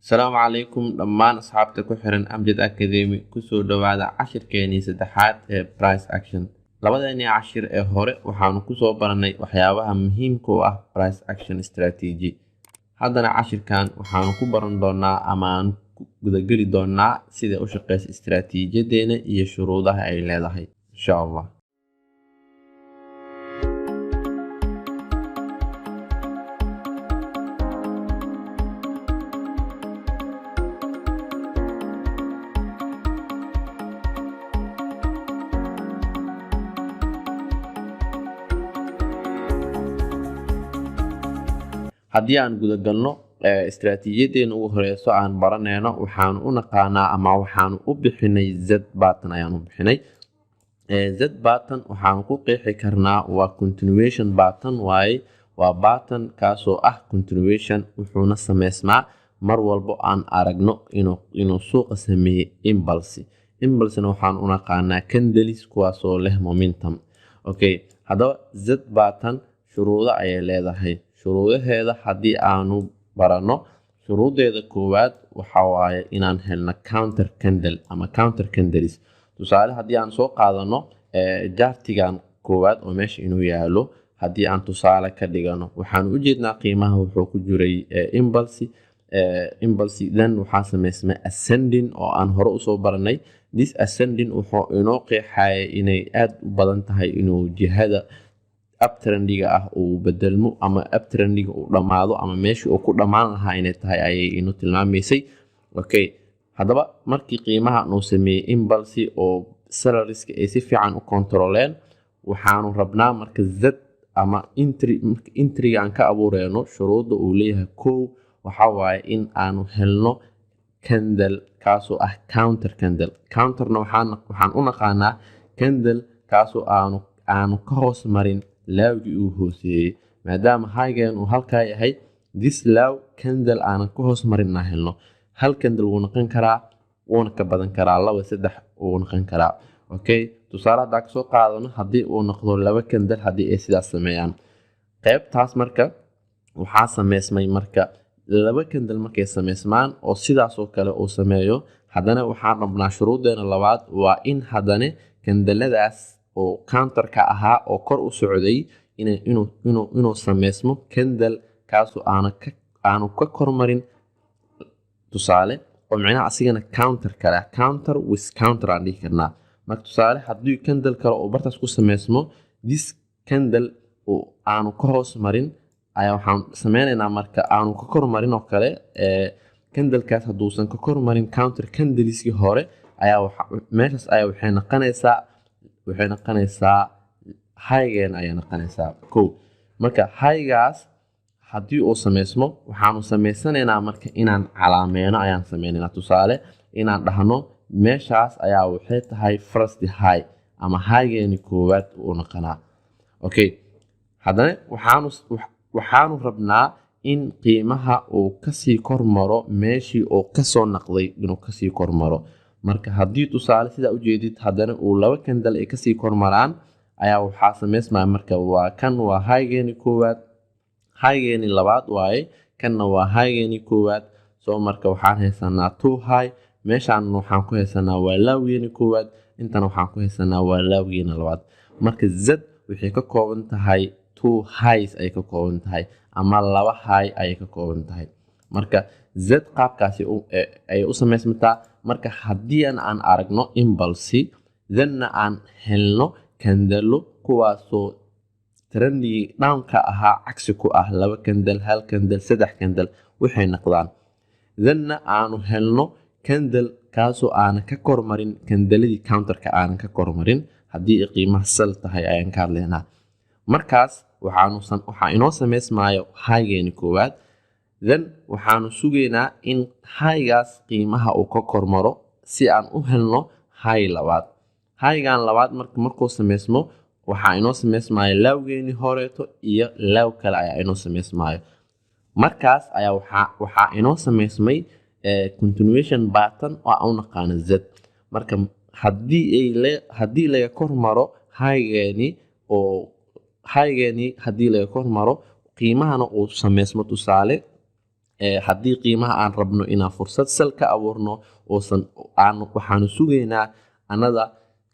Asalaamu calaykum dhammaan asxaabta ku xiran Amjad Academy. Kusoo dhawaada cashirkeenii saddexaad ee price action. Labadeenii cashir ee hore waxaanu kusoo baranay waxyaabaha muhiimka u ah price action strategy. Haddana cashirkan waxaanu ku baran doonaa ama aan ku gudageli doonaa sida u shaqeysa istaraatiijiyadeena iyo shuruudaha ay leedahay, insha Allah. Haddii aan gudagalno istaraatiijiyadeena ugu horeyso aan baraneyno, waxaanu u naqaanaa ama waxaanu u bixinay Z pattern ayaan u bixinay. Z pattern waxaanu ku qeexi karnaa waa continuation pattern waaye. Waa pattern kaasoo ah continuation, wuxuuna sameysmaa mar walbo aan aragno inuu suuqa sameeyey impulse. Impulsena waxaan u naqaanaa candles kuwaasoo leh momentum. Okay, haddaba Z pattern shuruudo ayay leedahay. Shuruudaheeda haddii aanu baranno, shuruudeeda koowaad waxa waaye inaan helno counter candle ama counter candles. Tusaale, haddii aan soo qaadano chartigan koowaad oo meesha inuu yaalo, haddii aan tusaale ka dhigano, waxaan u jeednaa qiimaha wuxuu ku jiray impulse. Impulse then waxaa sameysmay ascending oo aan hore usoo baranay. This ascending wuxuu inoo qeexaya inay aada u badan tahay inuu jihada uptrendiga ah uu bedelmo ama uptrendiga uu dhammaado ama meeshii uu ku dhammaan lahaa inay tahay ayay inoo tilmaamaysay. Okay, haddaba markii qiimahan uu sameeyey impulse oo sellerska ay si fiican u kontroleen, waxaanu rabnaa marka Z ama entry. Marka entryga aan ka abuureyno, shuruudda uu leeyahay kow waxa waaye in aanu helno candle kaasoo ah counter candle. Counterna waxaan u naqaanaa candle kaasoo aanu ka hoos marin lowgii uu hooseeyey. Maadaama highgan uu halkaa yahay, this low candle aanan ka hoos marin inaan helno. Hal candle wuu noqon karaa, wuuna ka badan karaa, laba, saddex wuu noqon karaa. Okay, tusaale haddaa kasoo qaadano, haddii uu noqdo laba candle, haddii ay sidaas sameeyaan qaybtaas, marka waxaa sameysmay, marka laba candle markay sameysmaan oo sidaasoo kale uu sameeyo, haddana waxaan rabnaa shuruudeena labaad waa in haddana candleladaas oo counterka ahaa oo kor u socday inuu sameysmo candle kaasoo aanu ka kormarin, tusaale oo micnaha asigana counter kale, counter with counter aan dhihi karnaa. Marka tusaale, haddii candle kale oo bartaas ku sameysmo, this candle oo aanu ka hoos marin ayaa waxaan sameynaynaa, marka aanu ka kormarin oo kale, candlekaas hadduusan ka kormarin counter candleskii hore ayaa meeshaas ayaa waxay noqonaysaa highgeen ayay noqonaysaa kow. Marka highgaas haddii uu sameysmo, waxaanu sameysanaynaa marka inaan calaameyno ayaan sameynaynaa. Tusaale, inaan dhahno meeshaas ayaa waxay tahay first high ama highgeeni koowaad uu noqonaa. Okay, haddana waxaanu rabnaa in qiimaha uu kasii kormaro meeshii uu kasoo naqday, inuu kasii kormaro. Marka haddii tusaale sidaa ujeedid, haddana uu laba candle ay kasii kormaraan ayaa waxaa sameysmaya, marka waa kan waa highgeeni koowaad, highgeeni labaad waaye, kanna waa highgeeni koowaad. Soo marka waxaan haysanaa two high. Meeshaan waxaan ku haysanaa waa lowgeeni koowaad, intana waxaan ku haysanaa waa lowgeeni labaad. Marka Z waxay ka kooban tahay two highs ayay ka kooban tahay ama laba high ayay ka kooban tahay. Marka Z qaabkaasi ayay u samaysmataa. Marka haddii aan aragno impulse, thenna aan helno candleo kuwaasoo trendigii downka ahaa cagsi ku ah, laba candle, hal candle, saddex candle waxay noqdaan, thenna aanu helno candle kaasoo aanan ka kormarin candleladii counterka aanan ka kormarin, haddii ay qiimaha sell tahay ayaan ka hadlaynaa. Markaas waxaa inoo sameysmayo highgeeni koowaad. Then waxaanu sugaynaa in highgaas qiimaha uu ka kormaro si aan u helno high labaad. Highgan labaad marka markuu sameysmo, waxaa inoo sameysmayo lowgeeni horeeto iyo low kale ayaa inoo sameysmayo. Markaas ayaa waxaa inoo sameysmay continuation pattern oo aan u naqaano Z. Marka haddii laga kormaro highgeeni oo highgeeni haddii laga kormaro, qiimahana uu sameysmo, tusaale Haddii qiimaha aan rabno inaan fursad sell ka abuurno oosan aan, waxaanu sugaynaa another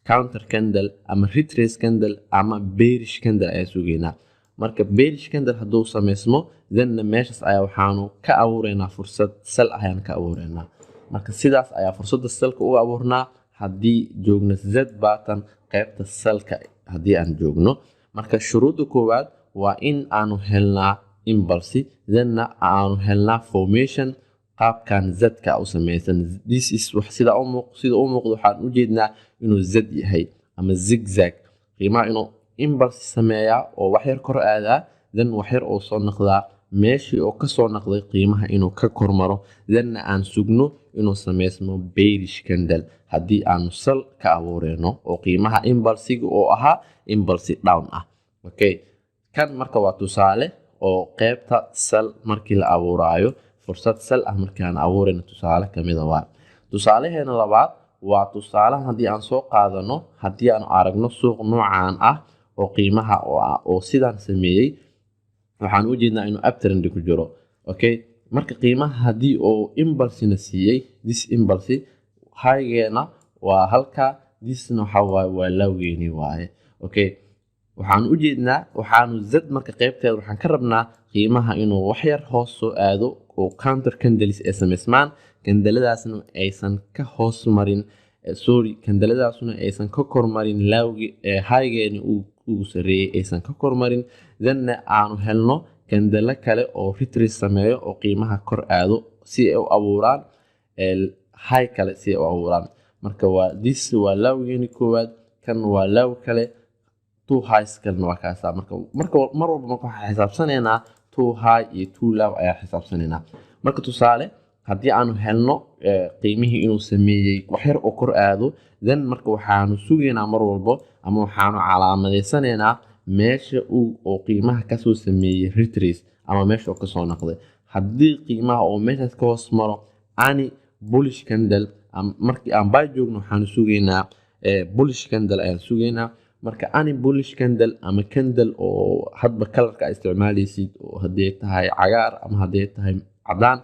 counter candle ama retrace candle ama bearish candle ayaa sugaynaa. Marka bearish candle hadduu sameysmo, thenna meeshaas ayaa waxaanu ka abuureynaa fursad sell ayaan ka abuureynaa. Marka sidaas ayaa fursadda sellka uga abuurnaa haddii joogno Z pattern, qaybta sellka haddii aan joogno. Marka shuruudda koowaad waa in aanu helnaa impulse, thenna aanu helnaa formation qaabkan zka u sameysan. This is wax sida u muuqdo. Waxaan u jeednaa inuu z yahay ama zigzag. Qiimaha inuu impulse sameeyaa oo wax yar kor aadaa, then wax yar oo soo noqdaa, meeshii oo kasoo noqday qiimaha inuu ka kormaro, thenna aan sugno inuu sameysmo bearish candle haddii aanu sell ka abuureyno oo qiimaha impulsega oo ahaa impulse down ah. Okay, kan marka waa tusaale oo qeybta sell markii la abuuraayo, fursad sell ah markii aan abuureyno, tusaale kamida waa. Tusaalaheena labaad waa tusaalahan haddii aan soo qaadano, haddii aan aragno suuq noocaan ah oo qiimaha oo sidaan sameeyey, waxaan u jeednaa inuu uptrend ku jiro. Okay, marka qiimaha haddii uu impulsena siiyey, this impulse highgeena waa halka, thisna waxa waaye waa lowgeeni waaye. Okay, waxaan u jeednaa waxaanu z marka qeybteeda waxaan ka rabnaa qiimaha inuu wax yar hoos soo aado oo counter candles ay samaysmaan, candleladaasna aysan ka hoos marin, sorry, candleladaasna aysan ka kormarin lowgi highgeeni ugu sarreeyey aysan ka kormarin, thenna aanu helno candlelo kale oo retrace sameeyo oo qiimaha kor aado si ay u abuuraan high kale si ay u abuuraan. Marka waa this waa lowgeeni koowaad, kan waa low kale, two highs kalena waa kaasa. Marka mar walba marka waxaan xisaabsanaynaa two high iyo two low ayaa xisaabsanaynaa. Marka tusaale haddii aanu helno qiimihii inuu sameeyey wax yar oo kor aado, then marka waxaanu sugaynaa mar walbo ama waxaanu calaamadeysanaynaa meesha uu oo qiimaha kasoo sameeyey retrace ama meesha oo kasoo noqday. Haddii qiimaha oo meeshaas ka hoos maro ani bullish candle, markii aan buy joogno waxaanu sugaynaa bullish candle ayaan sugaynaa. Marka ani bullish candle ama candle oo hadba colorka aad isticmaalaysid, oo haddii tahay cagaar ama haddii tahay cadaan,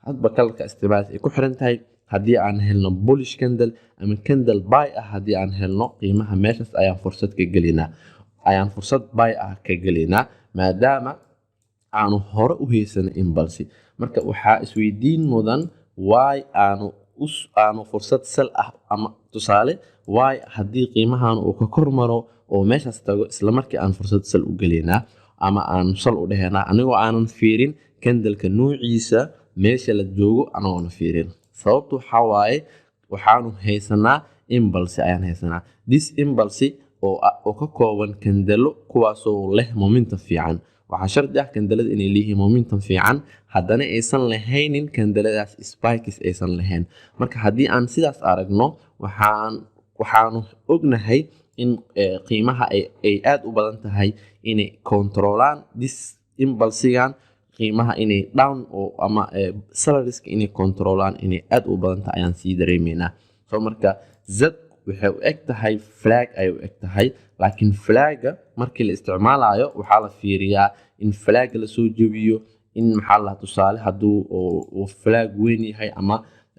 hadba colorka isticmaalaysid ay ku xiran tahay. Haddii aan helno bullish candle ama candle buy ah, haddii aan helno qiimaha meeshaas ayaan fursad ka gelinaa, ayaan fursad buy ah ka gelinaa, maadaama aanu hore u haysanay impulse. Marka waxaa isweydiin mudan why aanu fursad sell ah ama tusaale why haddii qiimahan uu ka kor maro oo meeshaas tago isla markii aan fursad sell u gelaynaa ama aan sell u dhehaynaa, anigoo aanan fiirin candleka nuuciisa, meesha la joogo anagoona fiirin. Sababtu waxaa waaye waxaanu haysanaa impulse ayaan haysanaa. This impulse oo ka kooban candlelo kuwaasoo leh momentum fiican. Waxaa shardi ah candlelada inay leeyihiin momentum fiican, haddana aysan lahaynin candleladaas spikes aysan lahayn. Marka haddii aan sidaas aragno, waxaanu ognahay in qiimaha ay aada u badan tahay inay controlaan this impulsegan, qiimaha inay down oo ama sellerska inay controlaan inay aada u badan tahay ayaan sii dareemeynaa. So marka z waxay u eg tahay flag ayay u eg tahay, laakiin flagga markii la isticmaalayo waxaa la fiiriyaa in flagga lasoo jebiyo, in maxaa la tusaale hadduu uu flag weyn yahay ama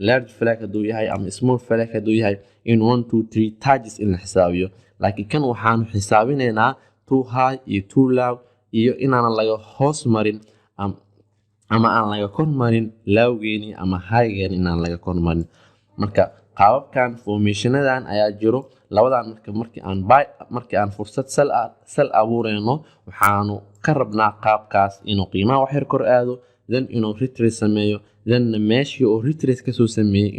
large flag hadduu yahay ama small flag hadduu yahay, in one, two, three touches in la xisaabiyo. Laakiin kan waxaanu xisaabinaynaa two high iyo two low iyo inaanan laga hoos marin ama aan laga kor marin lowgeeni ama highgeeni inaan laga kor marin. Marka qaababkan formationadan ayaa jiro labadan. Marka markii aan buy, markii aan fursad sell abuureyno, waxaanu ka rabnaa qaabkaas inuu qiimaha wax yar kor aado, then inuu retrace sameeyo, thenna meeshii uu retrace kasoo sameeyey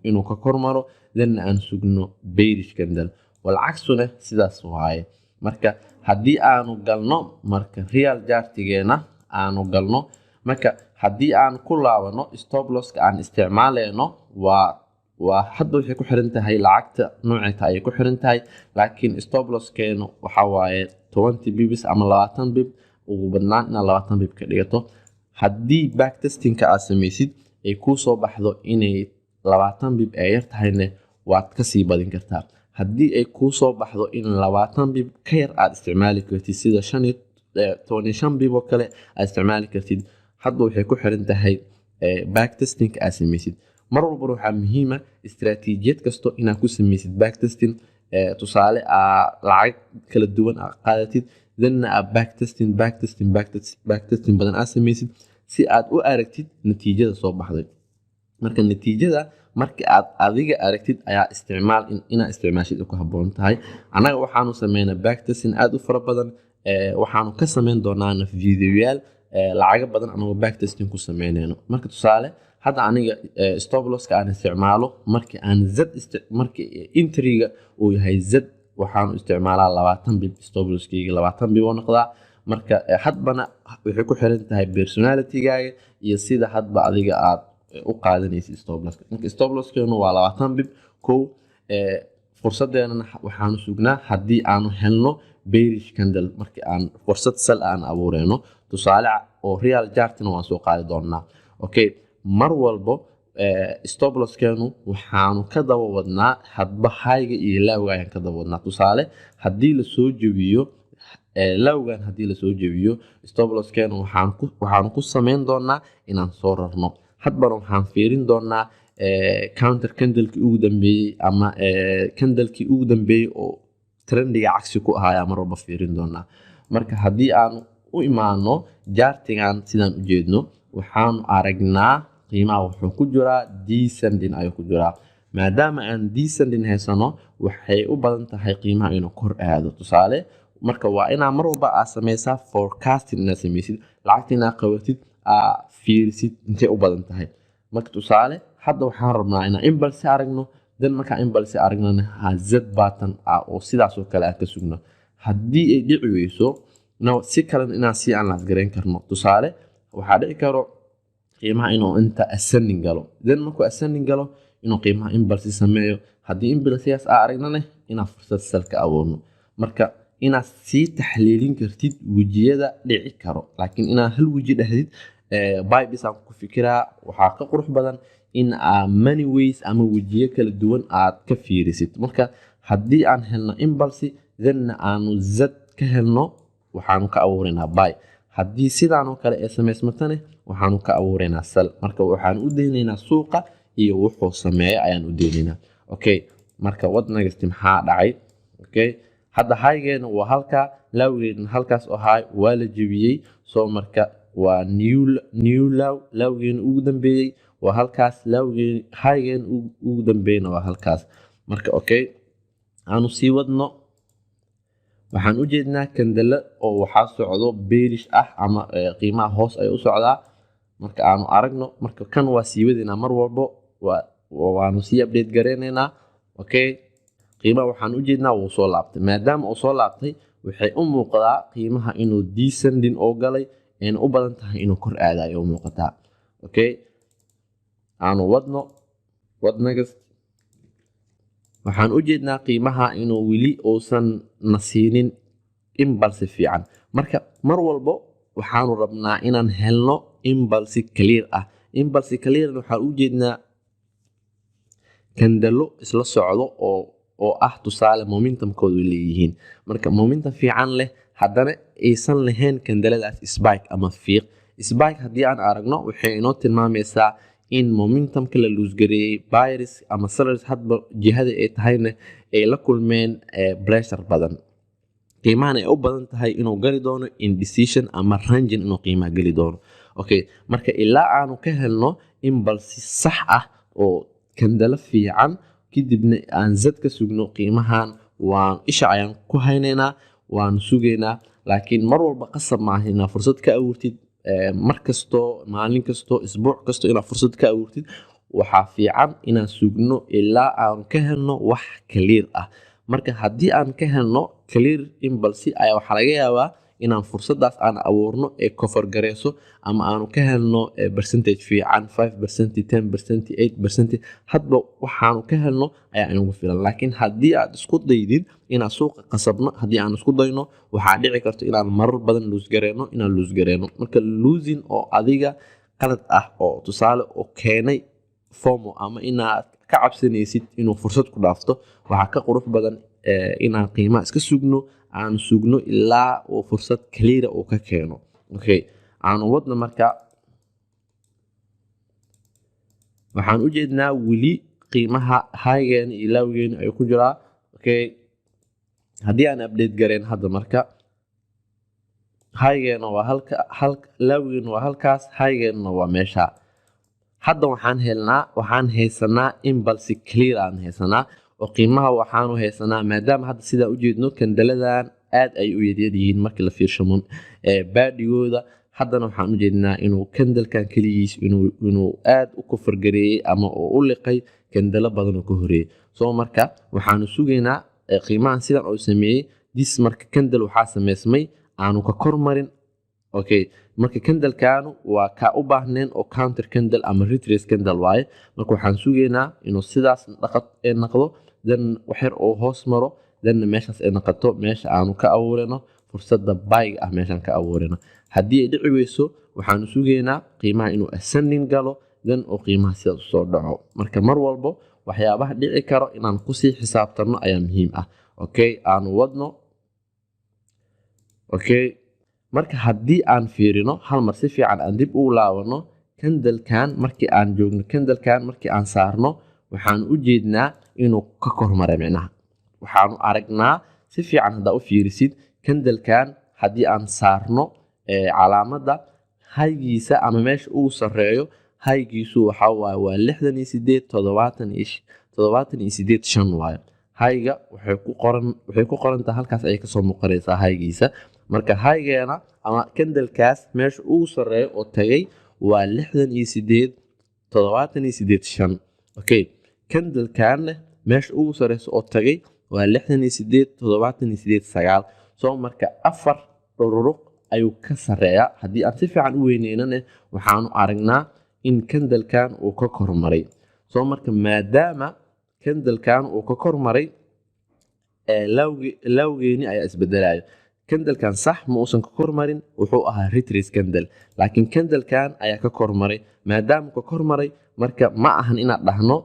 inuu ka kor maro, thenna aan sugno bearish candle. Walcagsuna sidaas waaye. Marka haddii aanu galno marka real chartigeena aanu galno, marka haddii aan ku laabano stop losska aan isticmaaleyno, waa hadda waxay ku xiran tahay lacagta noocay ayay ku xiran tahay, laakiin stop losskeenu waxa waaye 20 pips ama 20 pip, ugu badnaan inaad 20 pip ka dhigato. Haddii backtestingka aad samaysid ay kuu soo baxdo inay 20 pip ay yar tahayne, waad kasii badin kartaa. Haddii ay kuu soo baxdo in 20 pip ka yar aad isticmaali kartid, sida 15 pip oo kale aad isticmaali kartid. Hadba waxay ku xiran tahay backtestingka aad samaysid. Mar walbana waxaa muhiima istaraatiijiyad kasto inaad ku samaysid backtesting. Tusaale, aa lacag kala duwan aad qaadatid, thenna aad backtesting, backtesting, backtesting badan aad samaysid si aad u aragtid natiijada soo baxday. Marka natiijada marka aad adiga aragtid ayaa isticmaal inaad isticmaashid ku habboon tahay. Annaga waxaanu sameynaa backtesting aad u fara badan. Waxaanu ka sameyn doonaa videoyaal lacago badan anagoo backtesting ku sameynayno. Marka tusaale, hadda aniga stop losska aan isticmaalo marka aan z, marka entryga uu yahay z, waxaanu isticmaalaa 20 pip. Stop losskeyga 20 pip oo noqdaa. Marka hadbana waxay ku xiran tahay personalitygaaga iyo sida hadba adiga aad u qaadanaysid stop losska. Marka stop losskeenu waa 20 pip. Kow, fursadeenana waxaanu sugnaa haddii aanu helno bearish candle, markii aan fursad sell aan abuureyno. Tusaale oo real chartina waan soo qaadi doonaa. Okay, mar walbo stop losskeenu waxaanu ka daba wadnaa hadba highga iyo lowga ayaan ka daba wadnaa. Tusaale, haddii lasoo jebiyo lowgan, haddii lasoo jebiyo, stop losskeenu waxaanu ku sameyn doonaa inaan soo rarno. Hadbana waxaan fiirin doonaa counter candlekii ugu dambeeyey ama candlekii ugu dambeeyey oo trendiga cagsi ku ahaa ayaa mar walba fiirin doonaa. Marka haddii aan u imaano chartigan, sidaan u jeedno, waxaanu aragnaa qiimaha wuxuu ku jiraa descending ayuu ku jiraa. Maadaama aan descending haysano, waxay u badan tahay qiimaha inuu kor aado. Tusaale, marka waa inaa mar walba aad sameysaa forecasting, inaad sameysid lacagta inaad qabatid, aa fiirisid intay u badan tahay. Marka tusaale, hadda waxaan rabnaa inaan impulse aragno. Then markaan impulse aragnana, ha z pattern ah oo sidaas oo kale aan ka sugno. Haddii ay dhici weyso, no, si kalena inaan sii analyse gareyn karno. Tusaale, waxaa dhici karo qiimaha inuu inta ascending galo, then markuu ascending galo inuu qiimaha impulse sameeyo. Haddii impulsegaas aa aragnane, inaan fursad sell ka abuurno. Marka inaad sii taxliilin kartid wejiyada dhici karo, laakiin inaad hal weji dhahdid buy bas aan ku fikiraa, waxaa ka qurux badan in aa many ways ama wejiyo kala duwan aad ka fiirisid. Marka haddii aan helno impulse, thenna aanu z ka helno, waxaanu ka abuuraynaa buy. Haddii sidaanoo kale ee samaysmatane, waxaanu ka abuuraynaa sell. Marka waxaan u deynaynaa suuqa iyo wuxuu sameeyo ayaan u deynaynaa. Okay, marka what next? Maxaa dhacay? Okay, hadda highgeena waa halkaa, lowgeena halkaas oo high waa la jebiyey. Soo marka waa new low. Lowgeena ugu dambeeyey waa halkaas, lowgeen highgeena ugu dambeeyena waa halkaas. Marka okay, aanu sii wadno. Waxaan u jeednaa candle oo waxaa socdo bearish ah ama qiimaha hoos ay u socdaa. Marka aanu aragno. Marka kan waa sii wadaynaa, mar walbo waanu sii update gareynaynaa. Okay, qiimaha waxaan u jeednaa wuu soo laabtay. Maadaama uu soo laabtay, waxay u muuqdaa qiimaha inuu descending oo galay, ayna u badan tahay inuu kor aadayo u muuqataa. Okay, aanu wadno. What next? Waxaan u jeednaa qiimaha inuu weli uusan na siinin impulse fiican. Marka mar walbo waxaanu rabnaa inaan helno impulse clear ah. Impulse clear waxaan u jeednaa candleo isla socdo oo ah, tusaale, momentumkoodu leeyihiin. Marka momentum fiican leh, haddana aysan lahayn candleadaas spike ama fiiq. Spike haddii aan aragno, waxay inoo tilmaamaysaa in momentumka la lose gareeyey, buyers ama sellers hadba jihada ay tahayna ay la kulmeen pressure badan, qiimahan ay u badan tahay inuu gali doono indecision ama ranging, inuu qiimaha geli doono. Okay, marka ilaa aanu ka helno impulse sax ah oo candleo fiican, kadibna aan zad ka sugno, qiimahan waan isha ayaan ku haynaynaa, waanu sugaynaa. Laakiin mar walba qasab maaha inaad fursad ka abuurtid mar kasto, maalin kasto, isbuuc kasto inaad fursad ka abuurtid. Waxaa fiican inaan sugno ilaa aanu ka helno wax clear ah. Marka haddii aan ka helno clear impulse ayaa waxaa laga yaabaa inaan fursadaas aan abuurno ee cover gareyso ama aanu ka helno percentage fiican, 5%, 10%, 8%, hadba waxaanu ka helno ayaa inagu filan. Laakiin haddii aad isku daydid inaan suuqa qasabno, haddii aan isku dayno, waxaa dhici karto inaan marar badan lose gareyno, inaan lose gareyno. Marka losing oo adiga qalad ah oo tusaale oo keenay FOMO ama inaad ka cabsanaysid inuu fursad ku dhaafto, waxaa ka qurux badan inaan qiimaha iska sugno, aan sugno ilaa uu fursad clear uu ka keeno. Okay, aanu wadno. Marka Waxaan u jeednaa weli qiimaha highgeena iyo lowgeena ay ku jiraa. Okay, haddii aan update gareen hadda, marka highgeena waa halka, lowgeena waa halkaas, highgeena waa meesha. Hadda waxaan helnaa, waxaan haysanaa impulse clear aan haysanaa oo qiimaha waxaanu haysanaa, maadaama hadda sidaan ujeedno candleladan aad ay u yaryar yihiin markii la fiirsho bodygooda. Haddana waxaan ujeednaa inuu candlekan keligiis inuu aad u covergareeyey ama uu u liqay candlelo badan oo ka horeeyey. So marka waxaanu sugaynaa qiimahan sidan uu sameeyey this. Marka candle waxaa sameysmay aanu ka kormarin. Okay, marka candlekaanu waa kaa u baahneen oo counter candle ama retrace candle waaye. Marka waxaan sugaynaa inuu sidaas naqdo, then waxyar uu hoos maro, thenna meeshaas ay noqoto meesha aanu ka abuurino fursadda buyga ah, meeshaan ka abuurino. Haddii ay dhici weyso, waxaanu sugaynaa qiimaha inuu ascending galo, then uu qiimaha sidaas usoo dhaco. Marka mar walbo waxyaabaha dhici karo inaan kusii xisaabtanno ayaa muhiim ah. Okay, aanu wadno. Okay, marka haddii aan fiirino hal mar si fiican, aan dib ugu laabano candlekan, markii aan joogno candlekan, markii aan saarno, waxaan u jeednaa inuu ka kormaray. Micnaha waxaanu aragnaa si fiican haddaa u fiirisid candlekan, haddii aan saarno calaamadda highgiisa ama meesha ugu sarreeyo, highgiisu waxaa waaye waa 68 78.5 waayo. Highga waxay ku qorantahay halkaas ayay kasoo muuqanaysaa highgiisa. Marka highgeena ama candlekaas meesha ugu sarreeyo oo tagay waa 68 78.5. Okay, candlekanne meesha ugu sarreysa oo tagay waa 68 78.9. So marka afar dhururuq ayuu ka sarreeyaa. Haddii aan si fiican u weyneynane, waxaanu aragnaa in candlekan uu ka kormaray. So marka maadaama candlekan uu ka kormaray, lowgeeni ayaa isbedelayo. Candlekan sax ma uusan ka kormarin, wuxuu ahaa retrace candle, laakiin candlekan ayaa ka kormaray. Maadaama ka kormaray, marka ma ahan inaad dhahno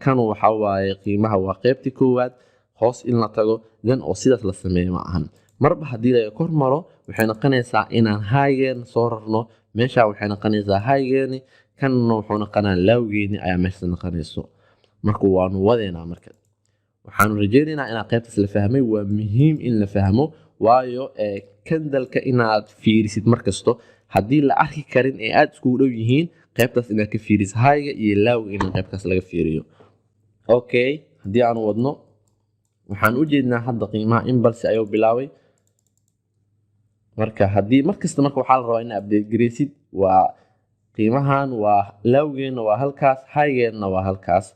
kanu waxaa waaye qiimaha waa qeybtii koowaad hoos in la tago, then oo sidaas la sameeyo ma ahan. Marba haddii laga kormaro, waxay noqonaysaa inaan highgeen soo rarno. Meesha waxay noqonaysaa highgeeni, kanna wuxuu noqonaa lowgeeni ayaa meesha noqonayso. Marka waanu wadeynaa. Marka waxaanu rajeynaynaa inaa qaybtaas la fahmay. Waa muhiim in la fahmo, waayo candleka inaad fiirisid markasto haddii la arki karin ee aada iskugu dhow yihiin, qaybtaas inaad ka fiirisid highga iyo lowga, in qaybtaas laga fiiriyo. Okay, haddii aanu wadno, waxaan u jeednaa hadda qiimaha impulse ayuu bilaabay. Marka haddii markasta, marka waxaa la rabaa inaad update gareysid. Waa qiimahan, waa lowgeenna waa halkaas, highgeenna waa halkaas.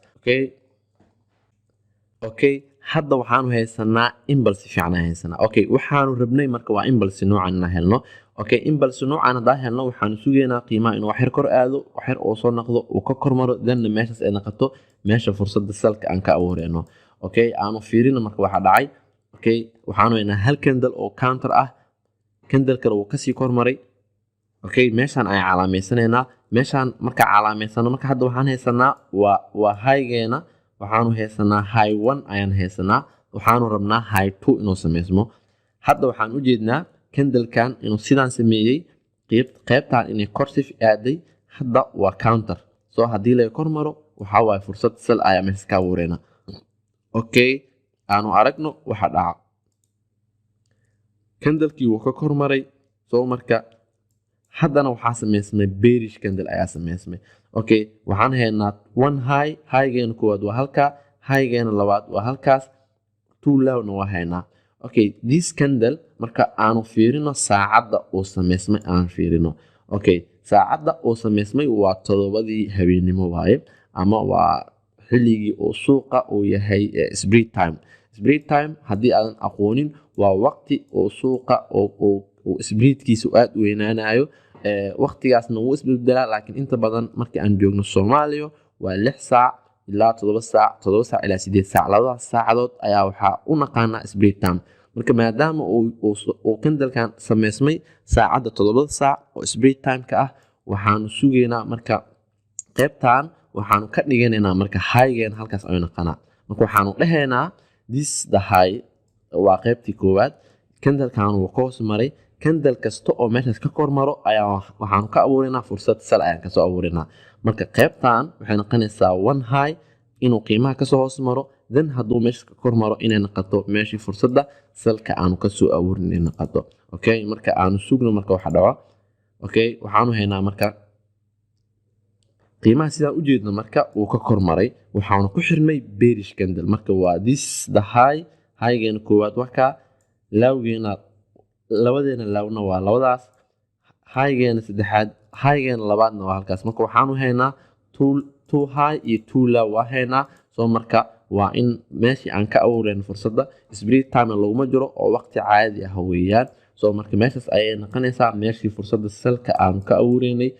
Okay, hadda waxaanu haysanaa impulse fiican aan haysanaa. Okay, waxaanu rabnay marka waa impulse noocan inaan helno. Okay, impulse noocan haddaan helno, waxaanu sugaynaa qiimaha inuu waxyar kor aado, waxyar oo soo noqdo, uu ka kormaro, thenna meeshaas ay noqoto meesha fursadda sellka aan ka abuureyno. Okay, aanu fiirino marka waxa dhacay. Okay, waxaanu haynaa hal candle oo counter ah, candle kale wuu kasii kormaray. Okay, meeshaan ayaan calaameysanaynaa. Meeshaan markaa calaameysano, marka hadda waxaan haysanaa waa highgeena. Waxaanu haysanaa high one ayaan haysanaa, waxaanu rabnaa high two inuu sameysmo. Hadda waxaan u jeednaa candlekan inuu sidaan sameeyey, qeybtan inay korsif aaday. Hadda waa counter. So haddii laga kormaro, waxaa waaye fursad sell ayaa meesha ka abuureyna. Okay, aanu aragno waxa dhaca. Candlekii wuu ka kormaray. So marka haddana waxaa sameysmay bearish candle ayaa sameysmay. Okay, waxaan haynaa one high, highgeena koowaad waa halkaa, highgeena labaad waa halkaas, two lowna waa haynaa. Okay, this candle marka aanu fiirino saacadda uu sameysmay, aan fiirino. Okay, saacadda uu sameysmay waa 7dii habeenimo waaye, ama waa xilligii uu suuqa uu yahay spread time. Spread time haddii aadan aqoonin, waa waqti uu suuqa uu spreadkiisu aada u weynaanayo. Waqtigaasna wuu isbedbedelaa, laakiin inta badan markii aan joogno Soomaaliya waa 6 saac ilaa 7 saac, 7 saac ilaa 8 saac. Labadaas saacadood ayaa waxaa u naqaanaa spread time. Marka maadaama uu candlekan sameysmay saacadda 7da saac oo spread time-ka ah, waxaanu sugaynaa marka qeybtan waxaanu ka dhiganaynaa marka highgen halkaas ayuu naqanaa. Marka waxaanu dhahaynaa this the high waa qeybtii koowaad. Candlekan wuu ka hoos maray. Candle kasta oo meeshaas ka kor maro ayaa waxaanu ka abuurinaa fursad sell ayaan kasoo abuurinaa. Marka qaybtan waxay noqonaysaa one high inuu qiimaha kasoo hoos maro, then hadduu meesha ka kor maro inay noqoto meeshii fursadda sellka aanu kasoo abuurin inay noqoto. Okay, marka aanu sugno marka waxa dhaco. Okay, waxaanu haynaa marka qiimaha sidaan u jeedno marka uu ka kor maray, waxaanu ku xirmay bearish candle. Marka waa this the high, highgeena koowaad waa kaa, lowgeena labadeena lowna waa labadaas, highgeena saddexaad, highgeena labaadna waa halkaas. Marka waxaanu haynaa two high iyo two low waa haynaa. Soo marka waa in meeshii aan ka abuureen fursadda, spread time laguma jiro oo waqti caadi ah weeyaan. Soo marka meeshaas ayay noqonaysaa meeshii fursadda sellka aanu ka abuureynay.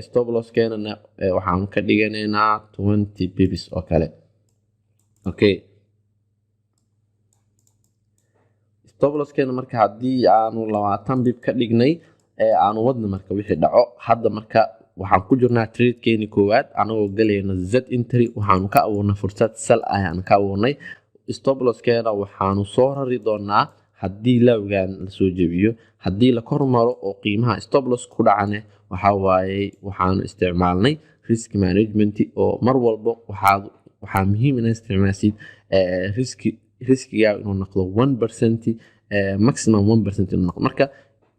Stop losskeenana waxaanu ka dhiganaynaa 20 pips oo kale. Okay, stop losskeena marka haddii aanu 20 pip ka dhignay, aanu wadna marka wixii dhaco. Hadda marka waxaan ku jirnaa tradekeeni koowaad anagoo galayna Z entry. Waxaanu ka abuurnay fursad sell ayaan ka abuurnay. Stop losskeena waxaanu soo rari doonaa haddii lowgan lasoo jebiyo. Haddii la kor maro oo qiimaha stop loss ku dhacane, waxaa waaye waxaanu isticmaalnay risk management, oo mar walbo waxaa muhiim inaad isticmaashid riskigaaga inuu noqdo 1%, maximum 1% inuu noqdo. Marka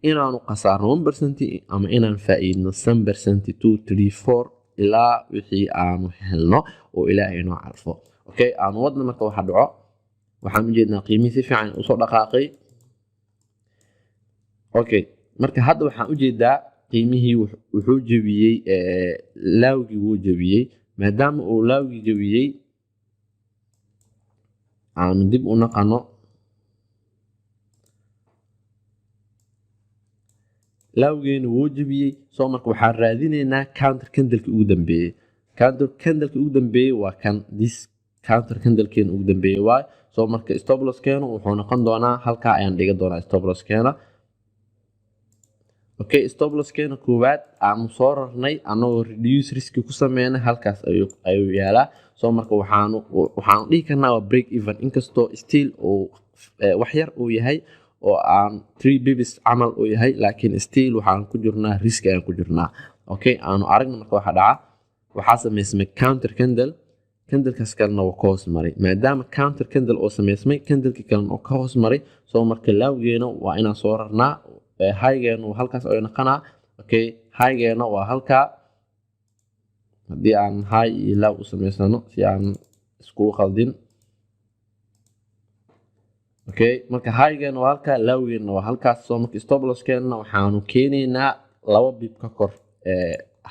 inaanu khasaarno 1% ama inaan faa'iidno 7%, 2, 3, 4, ilaa wixii aanu helno oo Ilaahay inoo carfo. Okay, aanu wadna marka waxa dhaco. Waxaan u jeednaa qiimihii si fiican usoo dhaqaaqay. Okay, marka hadda waxaan u jeedaa qiimihii wuxuu jebiyey lowgii, wuu jebiyey. Maadaama uu lowgii jebiyey, aanu dib u naqano. Lowgeena wuu jebiyey. Soo marka waxaan raadineynaa counter candleki ugu dambeeyey. Counter candleki ugu dambeeyey waa kan, this counter candlekeena ugu dambeeyey waay. Soo marka stop losskeenu wuxuu noqon doonaa halkaa ayaan dhigan doonaa stop losskeena. Okay, stop losskeena koowaad aanu soo rarnay anagoo reduce riski ku sameynay halkaas ayuu yaalaa. Soo marka waxaanu dhihi karnaa waa break even, inkastoo still uu wax yar uu yahay oo aan 3 pips camal uu yahay, laakiin still waxaan ku jirnaa risk ayaan ku jirnaa. Okay, aanu aragna marka waxa dhaca. Waxaa sameysmay counter candle, candlekaas kalena waa ka hoos maray. Maadaama counter candle oo sameysmay, candleki kalena oo ka hoos maray, soo marka lowgeena waa inaan soo rarnaa. Highgeena waa halkaas ayuu noqonaa. Okay, highgeena waa halkaa. Haddii aan high iyo low u sameysano si aan iskugu khaldin. Okay, marka highgeena waa halkaa, lowgeena waa halkaas. Soo marka stop losskeena waxaanu keenaynaa 2 pip ka kor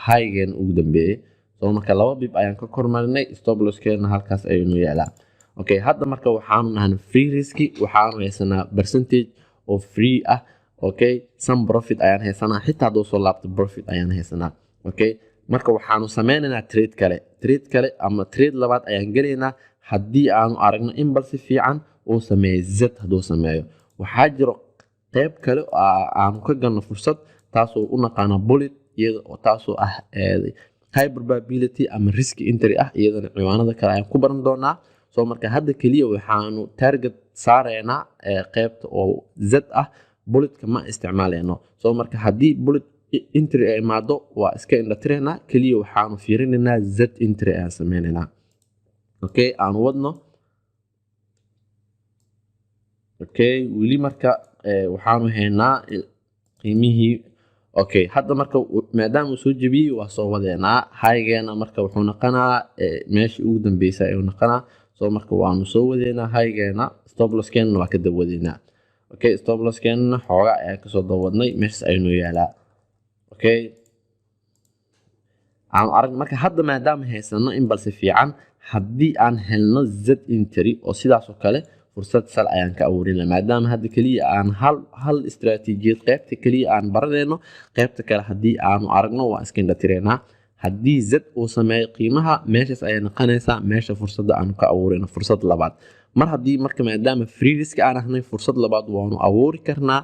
highgeena ugu dambeeyey. Soo marka 2 pip ayaan ka kor marinay, stop losskeena halkaas ayaynu yaalaa. Okay, hadda marka waxaanu nahanay free riski, waxaanu haysanaa percentage oo free ah. Okay, some profit ayaan haysanaa, xitaa hadduu soo laabto profit ayaan haysanaa. Okay, marka waxaanu sameynaynaa trade kale ama trade labaad ayaan gelaynaa haddii aanu aragno in bal si fiican uu sameeyo Z. Hadduu sameeyo, waxaa jiro qeyb kale oo aanu ka galno fursad, taasoo u naqaano bullet, iyada oo taasoo ah high probability ama risk entry ah. Iyadana ciwaanada kale ayaan ku baran doonaa. Soo marka hadda keliya waxaanu target saareynaa qeybta oo Z ah, bulletka ma isticmaaleyno. Soo marka haddii bullet entry ay imaado waa iska indhatireynaa, keliya waxaanu fiirinaynaa Z entry ayaan sameynaynaa. Okay, aanu wadno. Okay, weli marka waxaanu haynaa qiimihii. Okay, hadda marka maadaama uu soo jebiyey waa soo wadeynaa. Highgeena marka wuxuu noqonaa meeshii ugu dambeysay ayuu noqonaa. Soo marka waanu soo wadeynaa highgeena, stop losskeenana waa ka dabawadeynaa. Okay, stop losskeenana xoogaa ayaan kasoo dabawadnay, meeshaas aynu yaalaa. Okay, aanu arag marka hadda maadaama haysano in balse fiican haddii aan helno Z entry oo sidaas oo kale fursad sell ayaan ka abuurina. Maadaama hadda keliya aan hal istaraatiijiyad qeybta keliya aan baranayno, qeybta kale haddii aanu aragno waa iska indhatireynaa. Haddii Z uu sameeyo qiimaha, meeshaas ayay noqonaysaa meesha fursadda aanu ka abuurayno fursad labaad. Mar haddii marka maadaama free risk aan ahnay, fursad labaad waanu abuuri karnaa.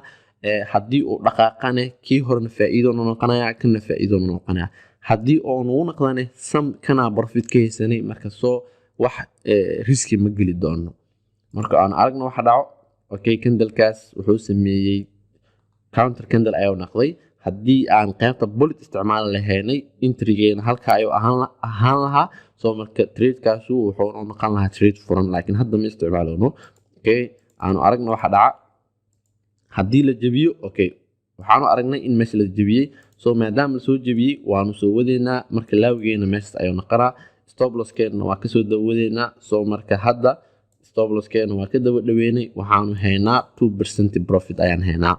Haddii uu dhaqaaqane, kii horena faa'iido nu noqonaya, kana faa'iido nu noqonaya. Haddii oo nugu noqdane sam kanaa profit ka haysanay, marka soo wax riski ma geli doono. Marka aan aragno waxa dhaco. Okay, candlekaas wuxuu sameeyey counter candle ayuu noqday. Haddii aan qeybta bullet isticmaali lahaynay, entrygeena halka ayuu ahaan lahaa. So marka tradekaasu wuxuu u noqon lahaa trade furan, laakiin hadda ma isticmaaloono. Okay, aanu aragna waxa dhaca haddii la jebiyo. Okay, waxaanu aragnay in meesha la jebiyey. So maadaama lasoo jebiyey, waanu soo wadeynaa. Marka lowgeena meeshaas ayuu noqonaa, stop losskeena waa kasoo dabawadeynaa. So marka hadda stop losskeena waa ka daba dhaweynay, waxaanu haynaa 2% profit ayaan haynaa.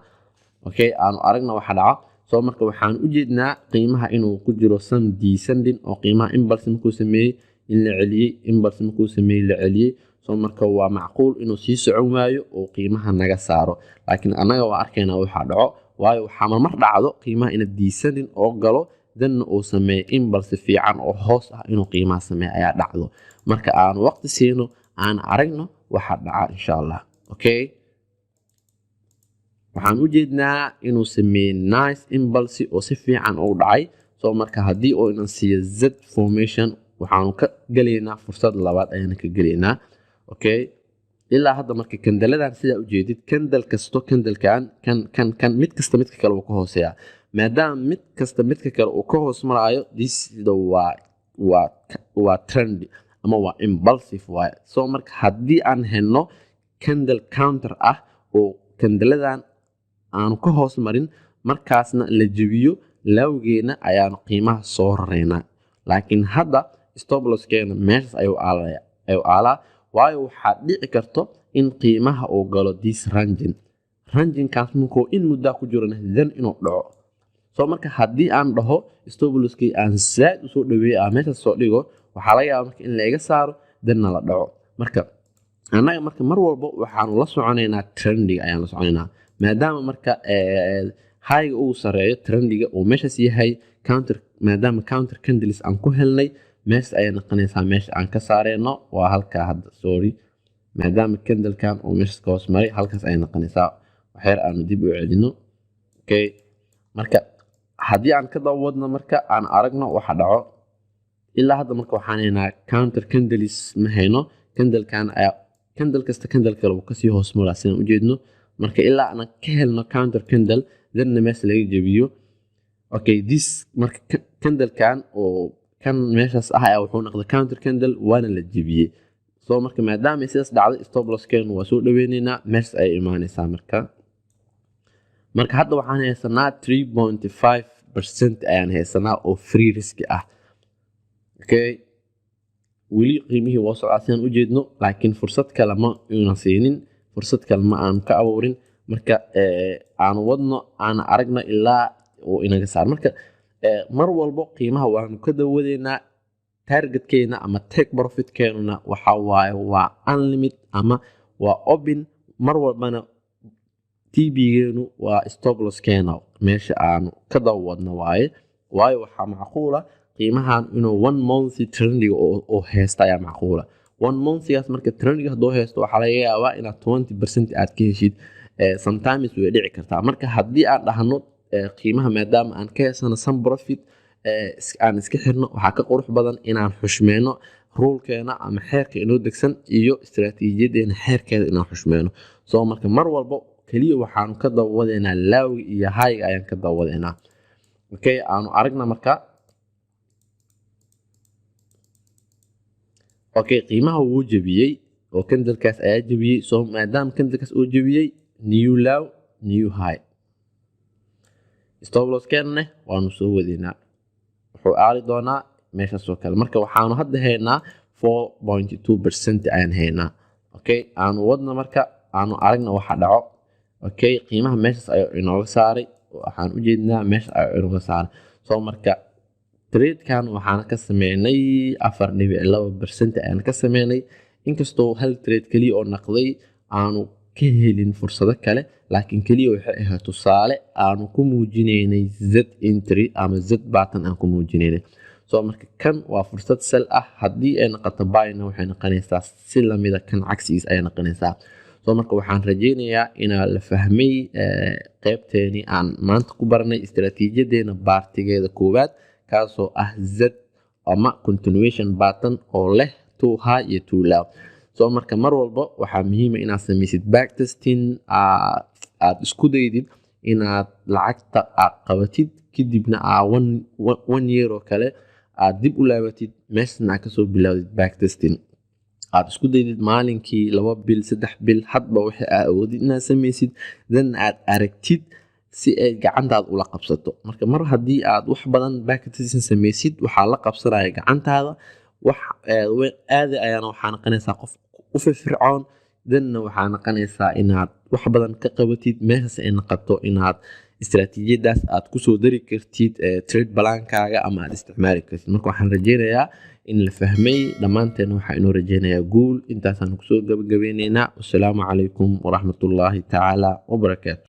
Okay, aanu aragna waxa dhaca. So marka waxaan u jeednaa qiimaha inuu ku jiro some descending, oo qiimaha impulse markuu sameeyey in la celiyey, impulse markuu sameeyey la celiyey. So marka waa macquul inuu sii socon waayo oo qiimaha naga saaro, laakiin annaga waa arkaynaa waxaa dhaco, waayo waxaa marmar dhacdo qiimaha ina descending oo galo, danna uu sameeyo impulse fiican oo hoos ah inuu qiimaha sameeyo ayaa dhacdo. Marka aan waqti siino, aan aragno waxa dhaca, insha Allah. Okay, waxaan u jeednaa inuu sameeyey nice impulse oo si fiican u dhacay. So marka haddii uu inan siiyo Z formation, waxaanu ka gelaynaa fursad labaad ayaana ka gelaynaa. Okay, ilaa hadda marka candleadan sidaa ujeedid, candle kasto, candlekan, kan, kan, kan, mid kasta midka kale uu ka hooseeyaa. Maadaama mid kasta midka kale uu ka hoos maraayo, this waa trend ama waa impulsive waaye. So marka haddii aan helno candle counter ah oo candleadan aanu ka hoos marin, markaasna la jebiyo lowgeena, ayaanu qiimaha soo raraynaa. Laakiin hadda stop losskeena meeshaas ayuu aalaa, waayo waxaa dhici karto in qiimaha uu galo this ranging. Rangingkaas markuu in muddaa ku jirona, then inuu dhaco. So marka haddii aan dhaho stop losskii aan zaaid usoo dhaweeyo, aan meeshaas soo dhigo, waxaa laga yaaba marka in la iga saaro, danna la dhaco. Marka annaga marka mar walba waxaanu la soconaynaa trendiga ayaan la soconaynaa. Maadaama marka highga uu sareeyo, trendiga uu meeshaas yahay counter, maadaama counter candles aan ku helnay, meeshaas ayay noqonaysaa meesha aan ka saareyno. Waa halkaa hadda, sorry, maadaama candlekan uu meeshaas ka hoos maray, halkaas ayay noqonaysaa. Waxyar aanu dib u celino. Okay, marka haddii aan ka daba wadno, marka aan aragno waxa dhaco. Ilaa hadda marka waxaan haynaa counter candles ma hayno. Candlekan ayaa candle kasta candle kale uu kasii hoos maraa sidaan ujeedno. Marka ilaa aan ka helno counter candle, danna meesha laga jebiyo. Okay, this marka candlekan oo kan meeshaas ah ayaa wuxuu noqday counter candle, waana la jebiyey. So marka maadaama sidaas dhacday, stop losskeenu waa soo dhaweyneynaa, meeshaas ayay imaanaysaa. Marka hadda waxaan haysanaa 3.5% ayaan haysanaa oo free risk ah. Okay, weli qiimihii waa socdaa sidaan ujeedno, laakiin fursad kale ma una siinin, fursad kale ma aanu ka abuurin. Marka aanu wadno, aan aragno ilaa uu inaga saar. Marka mar walbo qiimaha waanu ka dawadeynaa. Targetkeena ama take profitkeenuna waxa waaye waa unlimit ama waa open. Mar walbana TP-geenu waa stop losskeena meesha aanu ka daba wadno waaye, waayo waxaa macquula qiimahan inuu one month trendiga oo haysta ayaa macquula. One monthgaas marka trendiga hadduu haysto, waxaa laga yaabaa inaad 20% aad ka heshid. Sometimes way dhici kartaa. Marka haddii aan dhahno qiimaha maadaama aan ka haysano some profit aan iska xirno, waxaa ka qurux badan inaan xushmeyno rulekeena ama xeerka inoo degsan iyo istaraatiijiyadeena xeerkeeda inaan xushmeyno. So marka mar walbo keliya waxaanu ka dabawadeynaa lowga iyo highga ayaan ka dabawadeynaa. Okay, aanu aragna marka. Okay, qiimaha wuu jebiyey oo candlekaas ayaa jebiyey. So maadaama candlekaas uu jebiyey, new low, new high, stop losskeenne waanu soo wadeynaa, wuxuu aali doonaa meeshaas oo kale. Marka waxaanu hadda haynaa 4.2% ayaan haynaa. Okay, aanu wadna, marka aanu aragna waxa dhaco. Okay, qiimaha meeshaas ayuu inooga saaray. Waxaan u jeednaa meeshaas ayuu inooga saaray. So marka tradekan waxaan ka sameynay 4.2% ayaan ka sameynay, inkastoo hal trade keliya oo naqday aanu ka helin fursado kale, laakiin keliya waxay ahayd tusaale aanu ku muujinaynay Z entry ama Z pattern aan ku muujinaynay. So marka kan waa fursad sell ah. Haddii ay noqoto buyna, waxay noqonaysaa si lamida kan cagsigiis ayay noqonaysaa. So marka waxaan rajeynayaa inaa la fahmay qeybteeni aan maanta ku baranay istaraatiijiyadeena partigeeda koowaad, kaasoo ah Z ama continuation pattern oo leh two high iyo two low. So marka mar walba waxaa muhiima inaad samaysid backtesting, aad isku daydid inaad Inaad lacagta aad qabatid, kadibna aa one year oo kale aad dib u laabatid, meeshana aad kasoo bilowdid backtesting, aad isku daydid maalinkii 2 bil, 3 bil, hadba wixii aad awoodid inaad samaysid, then aad aragtid si ay gacantaada ula qabsato. Marka mar haddii aad wax badan backtesting samaysid, waxaa la qabsanaya gacantaada wax aadi ayaana waxaa noqonaysaa qof u firfircoon. Thenna waxaa noqonaysaa inaad wax badan ka qabatid meeshaas, ay noqoto inaad istaraatiijiyadaas aad kusoo dari kartid trade plankaaga ama aad isticmaali kartid. Marka waxaan rajeynayaa in la fahmay. Dhammaanteen waxaa inoo rajeynayaa guul. Intaasaan kusoo gabagabeyneynaa. Wasalaamu calaykum waraxmatullaahi tacaala wabarakaatu.